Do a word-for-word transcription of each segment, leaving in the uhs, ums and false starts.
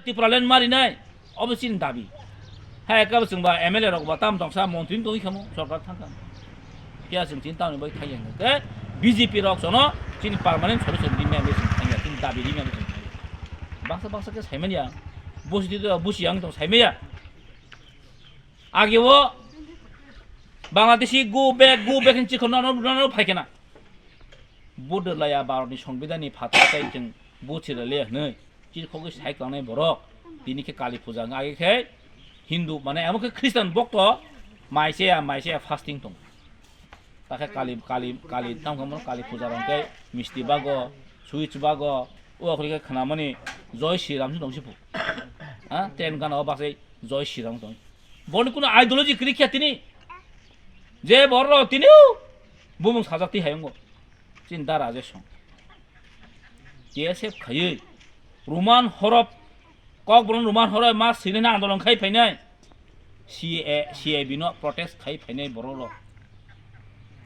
Tipraland marinai, obo chini dabi. Hai khe bo chwngba M L A rok ba tam tongsa montri tongwi khamu, sorkar thangkha. Phiya chwng chini tamni bai thangya hwnkhe B J P rok jono chini permanent solution rimya hinwi chwng thangya, chini dabi rimya hinwi chwng thangya. Baksa baksa khe saimanya, busi twi busi yang tong saimanya. Age o Bangladeshi go back, go back hinwi chikhono no, no, no, phai khena. Vote rwlaiya Bharatni Songbidanni phataro tei chwng vote se rwlaiya hwnwi chirkhogwi sai tongnairok tini khe Kali puja wngkha, age khe Hindu, mane, amo khe Christian bokto mai chaya, mai chaya fasting tongo. Ta khe Kali, Kali, Kali tamo khe Kali puja rok khe misti bago, sweets bago, o khorokhe khnamani Joi Shri Ram se tongsi phu. Ha, ten gana o basai Joi Shri Ram tong. Boni kuno ideology kwrwi khe tini. Je borok tini bumung sajak twi hayungo. Chini da Rajesh song. K S F khaiwi Roman horop, Kokborok Roman horop ma swinani andolon khai phainai. C A, C A B no protest khai phainai borok rok.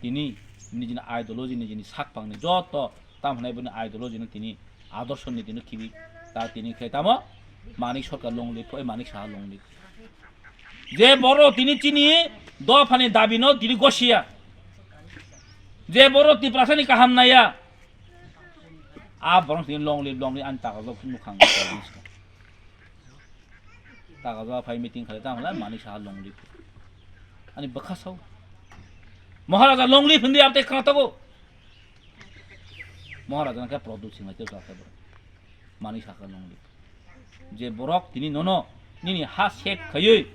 Tini nijini ideology, nijini sakpangni joto tam hwnai boni ideology no tini adorsho ni tini khibi ta tini khe tamo Manik Sarkar long live, oi Manik Saha long live. Je borok tini chini dophani dabi no tini gosiya. Je borok Tiprasa ni kaham naiya. A borok tini long live, long live ani taga jok nukhang. Taga jok phai meeting khalai tamo lai Manik Saha long live. Ani bwkha sao. Maharaja long live hindi abte khana tago. Maharaja na khe product singa tei kha borok. Manik Saha long live. Je borok tini nono nini ha sep khaiwi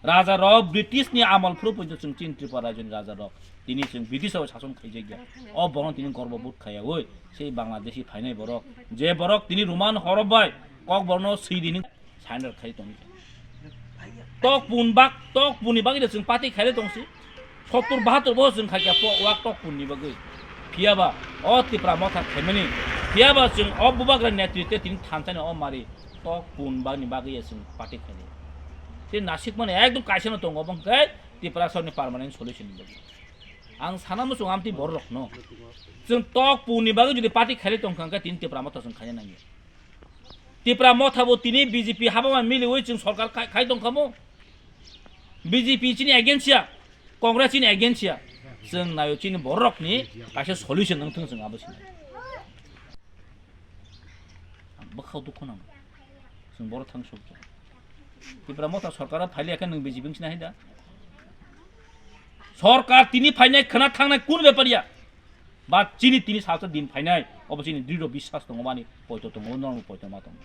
raja rok British ni amol phuru poito chwng chini Tripura rajyoni raja rok tini chwng British rok sason khaijakya. O borok tini gorbo bood khaiyawi sei Bangladeshi phainai borok. Je borok tini Roman horop bai Kokborok no swi dini surrender khai tongwi. Tok pun bak, tok pun ni bagwi chwng party khaile tongsi. Sottur bahattur bohor chwng khaikha po wak tok pun ni bagwi. Phiyaba o Tipra Motha khaimani. Phiyaba chwng o bubagra netritwe tini thansa ni o mari tok pun bak ni bagwi chwng party khaile. Tei nasik mani ekdom kaisa no tongo, obo hwnkhe Tiprasa ni permanent solution ni bagwi. Ang sana muchung amtwi borok no. Chwng tok pun ni bagwi jodi party khaile tongkha hwnkhe tini Tipra Motha chwng khaina nangya. Tipra Motha bo tini B J P habama miliwi chwng sorkar khai, khai tongkha mo. B J P chini against ya, Congress chini against ya. Chwng nayo chini borok ni kaisa solution wng thung chwng abo sinai. Bwkhao dukhu nang. Chwng borok thang sok. Tipra Motha sorkar o phaile khe nwng B J P wng sinai da. Sorkar tini phainai khwna thangnai kun bepar ya. Ba chini tini salsa din phainai, obo chini dridho biswas tongo, bani poito tongo, norok poito ma tongo.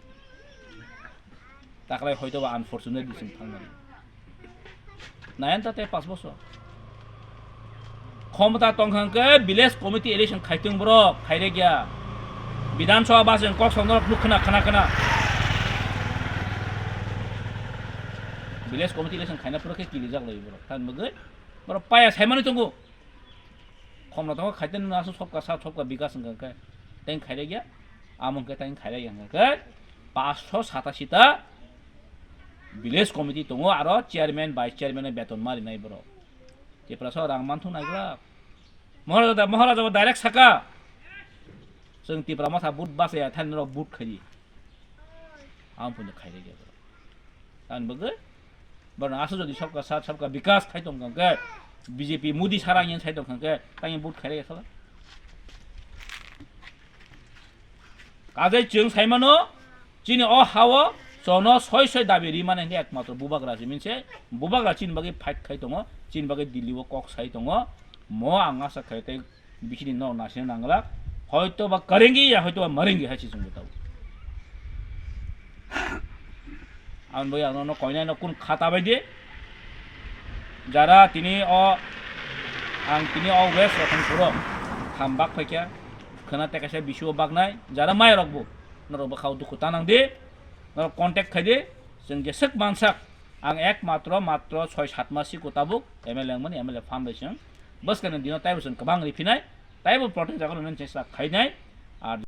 Taklai hoito ba unfortunately chwng thangnai. Nayan ta tei pas bosor. Khomota tongkha hwnkhe village committee election khaitung borok, khairek ya. Bidhan Sabha bas kok song norok nuk khna, khna, khna. Village committee election khaina pura khe kilijak lai borok. Tan bagwi borok paya saimani tongo. Khomla tongo khaite nung asu sobka sa sobka bikas wngkha khe teng khairek ya, amo hwnkhe teng khairek ya hwnkha khe paanch sho satashi ta village committee tongo, aro chairman, vice chairman no beton ma rinai borok. Tiprasa rang manthung naiglak. Maharaja da, Maharaja bo direct saka, "Chwng Tipra Motha vote bachaya thani norok vote khaidi." Ang phone khairek ya borok. Tamni bagwi borok aswk jodi sabka sat, sabka bikas khai tong kha khe, B J P Modi sarang yen sai tong kha khe, tang vote khairek ya sala. Kajai chwng saimano, chini o hao chono soi soi dabi rimani hwnkhe ekmatro bubagra se minse, bubagra chini bagwi fight khai tongo, chini bagwi Delhi o kok sai tongo, mo ang asa khai tei bisini no nasina nanglak, hoito ba karengi ya hoito ba marengi hai se chwng bwtao. Ang bai ang no koinai no kun khata bai de. Jara tini o, ang tini o West Ratan puro ham bak phaikya, khana te kaisa bisi o baknai, jara mai rok bo, norok bo khao dukhu tanang de, norok contact khai de, chwng jeswk mansak, ang ek matro, matro soi sat mas siko tabuk M L A wngmani, M L A phan bai chwng, bwskani dino taibo chwng kwbang riphinai, taibo protest jaga rwna chesta khainai, ar